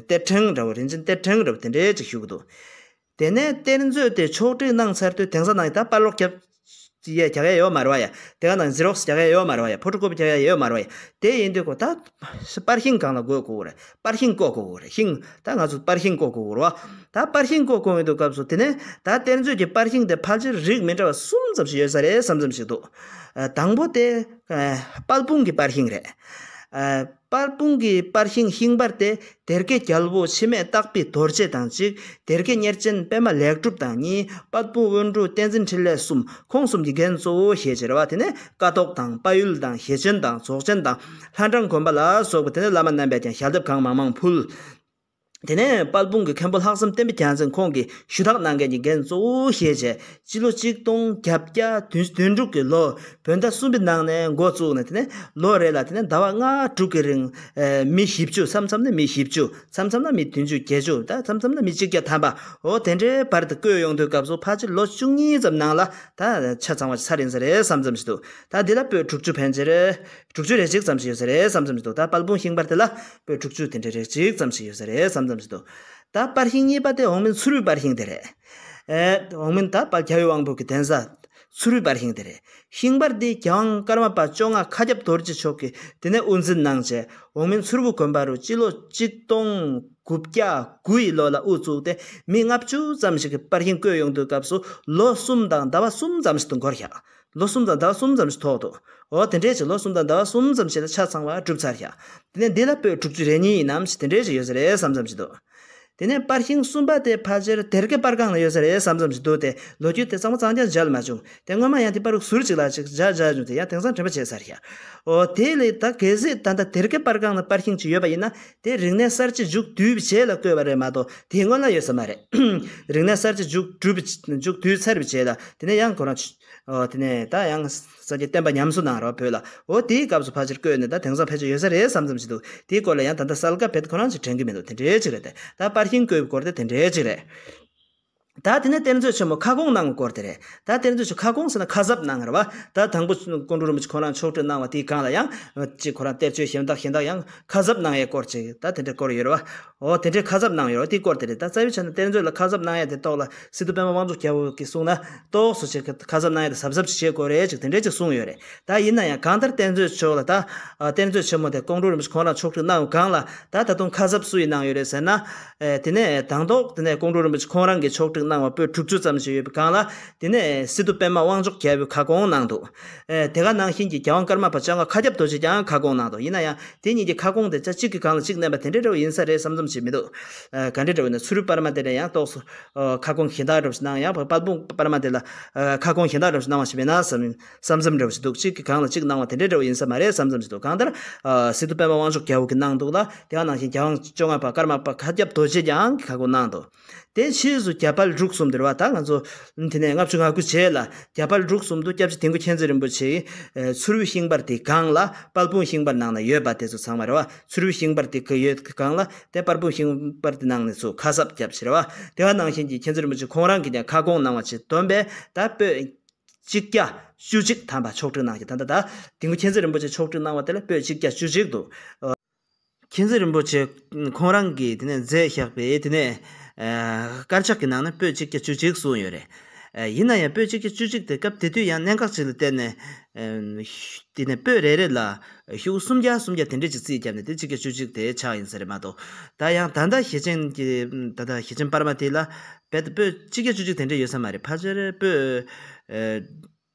གཏེར་ཕྲེང་འདྲ་བོ་རིན་ཆེན་གཏེར་ཕྲེང་འདྲ་བོ་དེ་འདྲའི་ཅིག་ཞུ་གི་འདུག་དེ་ནས་གཏེར་མཛོད་དེ་ཕྱོགས་བསྒྲིགས་གནང་ཚར་དུས་དེང་སང་ནང་ད་པར་སློག་རྒྱབ་ཡས་རྒྱག་ཡས་ཡོད་མ་རེད་བ་ཡ། དེ་ག་ནང་ཟི་རོག་སི་རྒྱག་ཡས་ཡོད་མ་རེད་བ་ཡ། ཕོ་ཊོ་ཀོ་པི་རྒྱག་ཡས་ཡོད་མ་རེད་བ་ཡ། དེ་ཡིན་དུས་ཁོ་ད་པར་ཤིང་སྒང་ལ་བཀོད་དགོས་རེད། པར་ཤིང་བཀོད་དགོས་རེད། ཤིང་ད་ང་ཚོ་པར་ཤིང་བཀོད་དགོས་རེད་བ། ད་པར་ཤིང་བཀོད་དགོས་ཡོང་དུས་སྐབས་སུ་དེ་ནས་ད་གཏེར་མཛོད་ཀྱི་པར་ཤིང་དེ་ཕལ་ཆེར་རིགས་མི་འདྲ་བ་གསུམ་ཙམ་ཞིག་ཡོད་ས་རེད་བསམ་བསམ་ཞིག་འདུག་དང་པོ་དེ་དཔལ་སྤུངས་ཀྱི་པར་ཤིང་རེད། དཔལ་སྤུངས་ཀྱི་པར་ཤིང་ཤིང་པར་དེ་སྡེ་དགེ་རྒྱལ་པོ་འཆི་མེད་སྟག་པའི་རྡོ་རྗེ་དང་གཅིག་སྡེ་དགེ་གཉེར་ཆེན་པད་མ་ལེགས་གྲུབ་དང་གཉིས། དཔལ་སྤུངས་དབོན་སྤྲུལ་བསྟན་འཛིན་འཕྲིན་ལས་གསུམ། ཁོང་གསུམ་གྱི་འགན་གཙོ་བོ་བཞེས་བྱས་རེད་བ། དེ་ནས་ཀཿཐོག་དང་དཔལ་ཡུལ་དང་ཞེ་ཆེན་དང་རྫོགས་ཆེན་དང་ལྷ་འབྲང་དགོན་པ་ལ་སོགས་པ་དེ་ནས་བླ་མ་རྣམ་པས་ཀྱང་ཞལ་འདེབས་གང་མང་མང་ཕུལ། དེ་ནས་དཔལ་སྤུངས་ཀྱི་མཁན་པོ་ལྷག་བསམ་བསྟན་པའི་རྒྱལ་མཚན་ཁོང་གིས་ཞུ་དག་གནང་མཁན་གྱི་འགན་གཙོ་བོ་བཞེས་བྱས་སྤྱི་ལོ་གཅིག་སྟོང་བརྒྱད་བརྒྱ་བདུན་དྲུག་གི་ལོ་བོད་ཟླ་གསུམ་པའི་ནང་ནས་འགོ་བཙུགས་ནས་དེ་ནས་ལོ་རེ་ལ་དེ་ནས་ཟླ་བ་ལྔ་དྲུག་གི་རིང་ཨེ། མི་བཞི་བཅུ། མཚམས་མཚམས་ནས་མི་བཞི་བཅུ། མཚམས་མཚམས་ལ་མི་བདུན་ཅུ་བརྒྱད་ཅུ། ད་མཚམས་མཚམས་ལ་མི་གཅིག་བརྒྱ་ཐམ་པ། འོ་དེ་འདྲའི་བར་དུ་བསྐོས་ཡོང་དུས་སྐབས་སུ་ཕལ་ཆེར་ལོ་བཅུ་གཉིས་ཙམ་ནང་ལ་ད་ཆ་ཚང་བ་ཚར་ཡིན་ས་རེད་བསམ་བསམ་ཞིག་འདུག་ད་འདི་ལ་པོད་དྲུག་ཅུ་ཕན་ཆེར་དྲུག་ཅུ་རེ་གཅིག་ཙམ་ཞིག་ཡོད་ས་རེད་བསམ་བསམ་ཞིག་འདུག་ད་དཔལ་སྤུངས་ཤིང་པར་དེ་ལ་པོད་དྲུག་ཅུ་དེ་འདྲའི་རེ་གཅིག་ཙམ་ཞིག་ཡོད་ས་རེད་བསམ་བསམ་ཞིག་འདུག་ད་པར་ཤིང་གཉིས་པ་དེ་འོག་མིན་ཚུར་བུའི་པར་ཤིང་དེ་རེད། ཨེ། འོག་མིན་ད་དཔལ་རྒྱལ་བའི་དབང་པོ་གི་གདན་ས་ཚུར་བུའི་པར་ཤིང་དེ་རེད། ཤིང་པར་འདི་རྒྱལ་དབང་ཀརྨ་པ་བཅོ་ལྔ་མཁའ་ཁྱབ་རྡོ་རྗེ་མཆོག་གིས་དེ་ནས་དབུ་འཛིན་གནང་བྱས་འོག་མིན་ཚུར་བུ་དགོན་པ་རུ་སྤྱི་ལོ་གཅིག་སྟོང་དགུ་བརྒྱ་དགུ་ཡི་ལོ་ལ་དབུ་བཙུགས་ཏེ་མི་ལྔ་བཅུ་ཙམ་ཞིག་གིས་པར་ཤིང་བརྐོས་ཡོང་དུས་སྐབས་སུ་ལོ་གསུམ་དང་ཟླ་བ་གསུམ་ཙམ་ཞིག་ཏུ་འགོར་ཤག་ལོ་གསུམ་དང་ཟླ་བ་གསུམ་ཙམ་ཞིག་ཐོགས་འདུག་འོ་དེ་འདྲས་ཀྱི་ལོ་གསུམ་དང་ཟླ་བ་གསུམ་ཙམ་ཞིག་ལ་ཆ་ཚང་བ་གྲུབ་ཚར་ཤག་དེ་ནས་འདི་ལ་པོད་དྲུག་ཅུ་རེ་གཉིས་ཡིན་ནམ་ཞིག་དེ་འདྲས་ཞིག་ཡོད་ས་རེད་བསམ་བསམ་ཞིག་འདུག་དེ་ནས་པར་ཤིང་གསུམ་པ་དེ་ཕལ་ཆེར་སྡེ་དགེ་པར་ཁང་ལ་ཡོད་ས་རེད་བསམ་བསམ་ཞིག་འདུག་དེ་ལོ་རྒྱུས་དེ་ཚང་མ་གཙང་རྐྱང་མཇལ་མ་བྱུང་། དེ་སྔོན་མ་ཡང་དེ་པར་རིགས་ཟུར་གཅིག་ལ་ཅིག་མཇལ་མཇལ་བྱུང་། དེ་ཡང་དེང་སང་དྲན་པ་བརྗེད་ཚར་ཤག་འོ་དེ་ལས་ད་གལ་སྲིད་ད་ལྟ་སྡེ་དགེ་པར་ཁང་ལ་པར་ཤིང་ཅིག་ཡོད་པ་ཡིན་ན་དེ་རིག་གནས་གསར་བརྗེ་མཇུག་བསྡུས་པའི་རྗེས་ལ་བརྐོས་པ་རེད་མ་གཏོགས་དེའི་སྔོན་ལ་ཡོད་ས་མ་རེད། རིག་གནས་གསར་བརྗེ་མཇུག་གྲུབ་པའི་མཇུག་བསྡུས་ཚར་བའི་རྗེས་ལ་དེ་ནས་ཡང་ཁོ་རང་། ཨོ། དེ་ནས་ད་ཡང་སངས་རྒྱས་བསྟན་པ་ཉམས་གསོ་གནང་རོགས་བོད་ལ། ཨོ་དེའི་སྐབས་སུ་ཕལ་ཆེར་བརྐོས་ནས་ད་དེང་སང་ཕལ་ཆེར་ཡོད་ས་རེད་བསམ་བསམ་ཞིག་འདུག་དེའི་སྐོར་ལ་ཡང་ད་ལྟ་གསལ་ཁ་བེད་ཁོ་རང་ཅིག་དྲན་གྱི་མི་འདུག་དེ་འདྲའི་ཅིག་རེད་དེ། ད་པར་ཤིང་བརྐོས་པའི་སྐོར་དེ་དེ་འདྲའི་ཅིག་རེད། ད་དེ་ནས་གཏེར་མཛོད་ཆེན་མོ་ཁ་སྐོང་གནང་བའི་སྐོར་དེ་རེད། ད་གཏེར་མཛོད་ཆེན་ཁ་སྐོང་ཟེར་ན་ཁ་གསབ་གནང་རེད་བ། ད་དང་པོ་ཀོང་སྤྲུལ་རིན་པོ་ཆེ་ཁོང་རང་ཆོག་ཁྲིགས་གནང་བ་དེའི་སྒང་ལ་ཡང་ཅིག་ཁོ་རང་གཏེར་ཆོས་གཞན་དག་གཞན་དག་ཡང་ཁ་གསབ་གནང་ཡའི་སྐོར་ཅིག་ད་དེ་འདྲའི་སྐོར་ཡོད་རེད་བ། འོ་དེ་འདྲའི་ཁ་གསབ་གནང་ཡོད་རེད་བ། དེའི་སྐོར་དེ་རེད། ད་རྩ་བའི་ཆ་ནས་གཏེར་མཛོད་ལ་ཁ་གསབ་གནང་ཡ་དེ་ཐོག་ལ་སི་ཏུ་པདྨ་དབང་ཕྱུག་རྒྱལ་པོ་གིས་གསུངས་ན་ཏོག་ཙམ་ཅིག་ཁ་གསབ་གནང་ཡ་དེ་གཟབ་གཟབ་ཅིག་བྱེད་དགོས་རེད་ཅིག་དེ་འདྲའི་ཅིག་གསུངས་ཡོད་རེད། ད་ཡིན་ན་ཡང་གང་ལྟར་གཏེར་མཛོད་ཕྱོགས་ལ་ད་ཨ་གཏེར་མཛོད་ཆེན་མོ་དེ་ཀོང་སྤྲུལ་རིན་པོ་ཆེ་ཁོང་རང་ཆོག་ཁྲིགས་གནང་བའི་སྒང་ལ་ད་ད་དུང་ཁ་གསབ་སུ་ཡིས་གནང་ཡོད་རེད་ཟེར་ན། ཨེ་དེ་ནས་དང་ཐོག་དེ་ནས་ཀོང་སྤྲུལ་རིན་པོ་ཆེ་ཁོང་རང་གིས་ཆོག་ཁྲིགས་གནང་བ་པོད་དྲུག་ཅུ་ཙམ་ཞིག་ཡོད་པའི་སྒང་ལ། དེ་ནས་སི་ཏུ་པདྨ་དབང་ཕྱུག་རྒྱལ་པོས་ཁ་སྐོང་གནང་འདུག་ཨེ་དེ་ག་ནང་བཞིན་གྱི་རྒྱལ་དབང་ཀརྨ་པ་བཅོ་ལྔ་མཁའ་ཁྱབ་རྡོ་རྗེས་ཀྱང་ཁ་སྐོང་གནང་འདུག་ཡིན་ན་ཡང་དེ་གཉིས་ཀྱི་ཁ་སྐོང་དེ་ཆ་གཅིག་གི་སྒང་ལ་གཅིག་བསྣན་པ་དེ་འདྲའི་འདྲ་བོ་ཡིན་ས་རེད་བསམ་བསམ་ཞིག་མི་འདུག་ཨེ་ག་འདྲའི་འདྲ་བོ་ཡིན་ན་ཚུ་རོལ་པར་མ་དེ་ལ་ཡང་ཏོག་ཙམ་ཨེ་ཁ་སྐོང་གཞན་དག་འདྲ་བོ་ཞིག་གནང་ཡང་པད་སྤུངས་པར་མ་དེ་ལ་ཨེ་ཁ་སྐོང་གཞན་དག་འདྲ་བོ་ཞིག་གནང་བ་ཞིག་མེད་ན་བསམ་བསམ་བསམ་འདྲ་བོ་ཞིག་འདུག་གཅིག་གི་སྒང་ལ་གཅིག་གནང་བ་དེ་འདྲའི་འདྲ་བོ་ཡིན་ས་མ་རེད་བསམ་བསམ་ཞིག་འདུག་གང་ལྟར་ཨེ་སི་ཏུ་པདྨ་དབང་ཕྱུག་རྒྱལ་པོ་གིས་གནང་འདུག་ལ། དེ་ག་ནང་བཞིན་རྒྱལ་དབང་བཅོ་ལྔ་པ་ཀརྨ་པ་མཁའ་ཁྱབ་རྡོ་རྗེས་ཀྱང་ཁ་སྐོང་གནང་འདུག་དེ་ཕྱིས་སུ་རྒྱ་དཔལ་འབྲུག་གསུམ་དུ་རེད་བ། ད་ང་ཚོ་དེ་ནས་ལྔ་བཅུ་ང་དགུ་རྗེས་ལ་རྒྱ་དཔལ་འབྲུག་གསུམ་དུ་སྐྱབས་རྗེ་དིལ་མགོ་མཁྱེན་བརྩེ་རིན་པོ་ཆེ་ཚུ་རོལ་ཤིང་པར་དེའི་སྒང་ལ་དཔལ་སྤུངས་ཤིང་པར་ནང་ན་ཡོད་པ་དེ་ཚོ་ཚང་མ་རེད་བ། ཚུ་རོལ་ཤིང་པར་དེ་ག་ཡོད་སྒང་ལ་དེ་དཔལ་སྤུངས་ཤིང་པར་དེ་ནང་ནས་ཚུར་ཁ་གསབ་བརྒྱབ་ཞེས་རེད་བ། དེ་བ་ནང་བཞིན་གྱི་མཁྱེན་བརྩེ་རིན་པོ་ཆེ་ཁོང་རང་གིས་ཀྱང་ཁ་སྐོང་གནང་བ་བྱས་བསྡོམས་པས་ད་པོད་གཅིག་བརྒྱ་བཅུ་གཅིག་ཐམ་པ་ཆོག་ཁྲིགས་གནང་གི། ད་ལྟ་ད་དིལ་མགོ་མཁྱེན་བརྩེ་རིན་པོ་ཆེ་ཆོག་ཁྲིགས་གནང་བ་དེ་ལ་པོད་གཅིག་བརྒྱ་བཅུ་གཅིག་འདུག་མཁྱེན་བརྩེ་རིན་པོ་ཆེ་ཁོང་རང་གིས་དེ་ནས་མཛད་བཞག་པའི་དེ་ནས་ཨ་དཀར་ཆག་གི་ནང་ན་པོད་གཅིག་བརྒྱ་བཅུ་གཅིག་གསུངས་ཡོད་རེད། ཨ་ཡིན་ན་ཡང་པོད་གཅིག་བརྒྱ་བཅུ་གཅིག་དེ་སྐབས་དེ་དུས་ཡང་གནད་འགག་ཅིག་ལ་བརྟེན་ནས་ཨ་དེ་ནས་པོད་རེ་རེ་ལ་ཤོག་གུ་སུམ་བརྒྱ་སུམ་བརྒྱ་དེ་འདྲས་ཅིག་རྩིས་བརྒྱབ་ནས་དེ་གཅིག་བརྒྱ་བཅུ་གཅིག་དེ་ཆགས་ཡིན་ས་རེད་མ་གཏོགས། ད་ཡང་ད་ལྟ་ཞེ་ཆེན་གྱི་ད་ལྟ་ཞེ་ཆེན་པར་མ་དེ་ལ་རྦད་དེ་པོད་གཅིག་བརྒྱ་བཅུ་གཅིག་དེ་འདྲས་ཡོད་ས་མ་རེད། ཕལ་ཆེར་པོད་ཨ་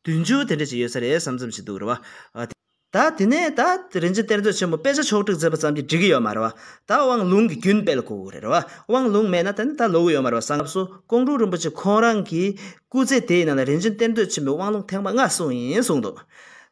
བདུན་ཅུ་དེ་འདྲས་ཅིག་ཡོད་ས་རེད་བསམ་བསམ་ཞིག་འདུག་རེད་བ། ཨ་དེ། ད་དེ་ནས་ད་རིན་ཆེན་གཏེར་མཛོད་ཆེན་མོ་དཔེ་ཆ་ཕྱོགས་བསྒྲིགས་མཛད་པ་ཙམ་གྱིས་འགྲིག་གི་ཡོད་མ་རེད་བ། ད་དབང་ལུང་གི་རྒྱུན་སྤེལ་དགོས་ཀྱི་རེད་བ། དབང་ལུང་མེད་ན་ད་ནི་ད་ལོག་གི་ཡོད་མ་རེད་བ། སྐབས་སུ་ཀོང་སྤྲུལ་རིན་པོ་ཆེ་ཁོང་རང་གི་སྐུ་ཚེ་དེའི་ནང་ལ་རིན་ཆེན་གཏེར་མཛོད་ཆེན་མོའི་དབང་ལུང་ཐེངས་མ་ལྔ་གསུངས་ཡིན་གསུངས་འདུག་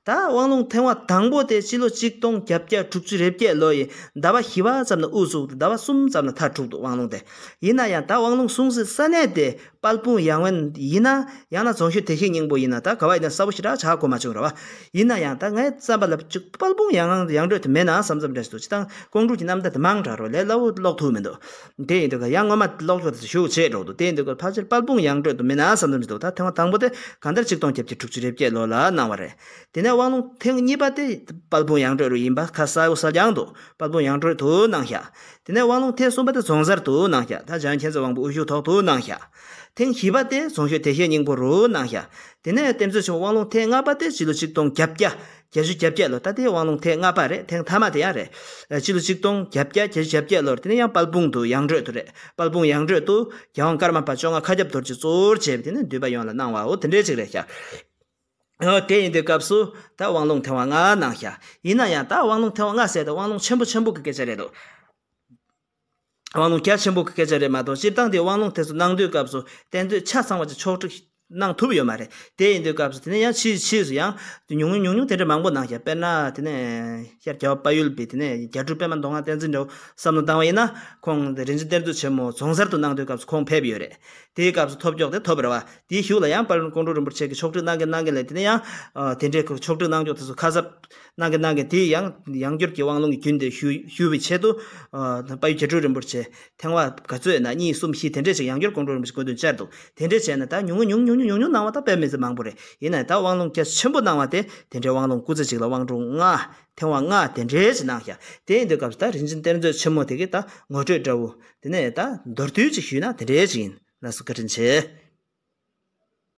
ད་དབང་ལུང་ཐེངས་མ་དང་པོ་དེ་སྤྱི་ལོ་གཅིག་སྟོང་བརྒྱད་བརྒྱ་དྲུག་ཅུ་རེ་བརྒྱད་ལོ་ཡི་ཟླ་བ་བཞི་པ་ཙམ་ལ་དབུ་བཙུགས་འདུག་ཟླ་བ་གསུམ་ཙམ་ལ་མཐར་གྲུབ་འདུག་དབང་ལུང་དེ། ཡིན་ན་ཡང་ད་དབང་ལུང་གསུང་སའི་ས་གནས་དེ། དཔལ་སྤུངས་ཡང་དབེན་ཡིན་ན་ཡང་ན་རྫོང་ཤོད་བདེ་གཤེགས་སྙིང་པོ་ཡིན་ན་ད་ག་བ་ཡིན་ན་གསལ་པོ་ཞེ་དྲག་ཆགས་གོ་མ་བྱུང་ར་བ། ཡིན་ན་ཡང་ད་ངའི་བསམ་པ་ལ་ཅིག་དཔལ་སྤུངས་ཡང་ཡང་འགྲོས་དེ་མེད་ན་བསམ་བསམ་འདྲ་ཞིག་འདུག་སྤྱིར་བཏང་ཀོང་སྤྲུལ་གྱི་རྣམ་ཐར་དེ་མང་དྲགས་རོ་ལས་སླ་བོ་ཀློག་ཐུབ་མི་འདུག་དེ་ཡིན་དུས་ཀ་ཡང་སྔོན་མ་ཀློག་ཕྱོགས་དེ་ཞུགས་བྱས་འགྲོ་འདུག་དེ་ཡིན་དུས་ཀ་ཕལ་ཆེར་དཔལ་སྤུངས་ཡང་འགྲོས་དུ་མེད་ན་བསམ་བསམ་ཞིག་འདུག་ད་ཐེངས་མ་དང་པོ་དེ་གང་ལྟར་ཆིག་སྟོང་བརྒྱད་བརྒྱ་དྲུག་ཅུ་རེ་བརྒྱད་ལོ་ལ་གནང་བ་རེད། དེ་ནས་དབང་ལུང་ཐེངས་གཉིས་པ་དེ་དཔལ་སྤུངས་ཡང་འགྲོས་རུ་ཡིན་པ་ཁ་གསལ་པོ་གསལ་རྐྱང་འདུག་དཔལ་སྤུངས་ཡང་འགྲོས་དུ་གནང་བཞག་དེ་ནས་དབང་ལུང་ཐེངས་གསུམ་པ་དེ་རྫོང་སར་དུ་གནང་བཞག་ད་འཇམ་དབྱངས་མཁྱེན་བརྩེ་དབང་པོ་དབུ་བཞུགས་ཐོག་ཏུ་གནང་བཞག་ཐེངས་བཞི་པ་དེ་རྫོང་ཤོད་བདེ་གཤེགས་སྙིང་པོ་རུ་གནང་བཞག་དེ་ནས་གཏེར་མཛོད་ཆེན་མོ་དབང་ལུང་ཐེངས་ལྔ་པ་དེ་སྤྱི་ལོ་གཅིག་སྟོང་བརྒྱད་བརྒྱ་བརྒྱད་ཅུ་གྱ་བརྒྱད་ལོ། ད་དེ་དབང་ལུང་ཐེངས་ལྔ་པ་རེད། ཐེངས་མཐའ་མ་དེ་ཡང་རེད། སྤྱི་ལོ་གཅིག་སྟོང་བརྒྱད་བརྒྱ་བརྒྱད་ཅུ་གྱ་བརྒྱད་ལོར་དེ་ནས་ཡང་དཔལ་སྤུངས་དུ་ཡང་འགྲོས་དུ་རེད། དཔལ་སྤུངས་ཡང་འགྲོས་དུ་རྒྱལ་དབང་ཀརྨ་པ་བཅོ་ལྔ་མཁའ་ཁྱབ་རྡོ་རྗེ་གཙོ་བོར་བྱས་པའི་དེ་ནས་འདུས་པ་ཡོངས་ལ་གནང་བའོ་དེ་འདྲའི་ཅིག་རེད་ཤག་ཨོ་དེ་ཡིན་དུས་སྐབས་སུ་ད་དབང་ལུང་ཐེངས་མ་ལྔ་གནང་ཤག་ཡིན་ན་ཡང་ད་དབང་ལུང་ཐེངས་མ་ལྔ་ཟེར་ཏེ་དབང་ལུང་ཆེན་པོ་ཆེན་པོ་གི་སྐད་ཆ་རེད་དོ། དབང་ལུང་རྒྱ་ཆེན་པོ་གི་སྐད་ཆ་རེད་མ་གཏོགས་སྤྱིར་བཏང་དེ་དབང་ལུང་དེ་ཚོ་གནང་དུས་སྐབས་སུ་གཏེར་མཛོད་ཆ་ཚང་བ་ཅིག་ཕྱོགས་སྒྲིག་གནང་ཐུབ་ཡོད་མ་རེད། དེ་ཡིན་དུས་སྐབས་སུ་དེ་ནས་ཡང་ཕྱིས་ཕྱིས་སུ་ཡང་ཉུང་ཉུང་ཉུང་ཉུང་དེ་འདྲ་མང་པོ་གནང་ཤག་དཔེར་ན་དེ་ནས་ཤར་རྒྱལ་བ་དཔལ་ཡུལ་པའི་དེ་ནས་རྒྱ་སྤྲུལ་པད་མ་མདོ་སྔགས་བསྟན་འཛིན་འདྲ་བོ་བསམ་བློ་བཏང་བ་ཡིན་ན་ཁོང་དེ་རིན་ཆེན་གཏེར་མཛོད་ཆེན་མོ་རྫོང་སར་དུ་གནང་དུས་སྐབས་སུ་ཁོང་ཕེབས་ཡོད་རེད། དེའི་སྐབས་སུ་ཐོབ་ཀྱོག་དེ་ཐོབ་རེད་བ། དེའི་གཞུག་ལ་ཡང་དཔལ་ཀོང་སྤྲུལ་རིན་པོ་ཆེ་གིས་ཕྱོགས་སྒྲིག་གནང་གིན་གནང་གིན་ལས་དེ་ནས་ཡང་ཨ་དེ་འདྲའི་ཕྱོགས་སྒྲིག་གནང་ཀྱོག་དེ་ཚོ་ཁ་གསབ་གནང་གིན་གནང་གིན་དེའི་ཡང་ཡང་བསྐྱར་གྱི་དབང་ལུང་གི་རྒྱུན་དེ་ཞུ་ཞུ་བའི་ཆེད་དུ་ཨ་དཔལ་ཡུལ་རྒྱ་སྤྲུལ་རིན་པོ་ཆེ་ཐེངས་མ་ག་ཚོད་ཡིན་ན་གཉིས་གསུམ་བཞི་དེ་འདྲས་ཅིག་ཡང་བསྐྱར་ཀོང་སྤྲུལ་རིན་པོ་ཆེ་སྐུ་མདུན་བཅར་འདུག་དེ་འདྲས་བྱས་ན་ད་ཉུང་ངུ་ཉུང་ཉུང་ཉུང་ཉུང་གནང་བ་ད་དཔེ་མི་སྲིད་མང་པོ་རེད། ཡིན་ནའི་ད་དབང་ལུང་རྒྱ་ཆེན་པོ་གནང་བ་དེ་དེ་འདྲའི་དབང་ལུང་སྐུ་ཚེ་གཅིག་ལ་དབང་ལུང་ལྔ་ཐེངས་མ་ལྔ་དེ་འདྲས་ཅིག་གནང་ཤག་དེ་ཡིན་དུས་སྐབས་སུ་ད་རིན་ཆེན་གཏེར་མཛོད་ཆེན་མོ་དེ་གི་ད་ངོ་སྤྲོད་འདྲ་བོ་དེ་ནས་ད་མདོར་བསྡུས་ཅིག་ཞུས་ན་དེ་འདྲས་ཅིག་ཡིན། ལགས་སོ། བཀའ་དྲིན་ཆེ།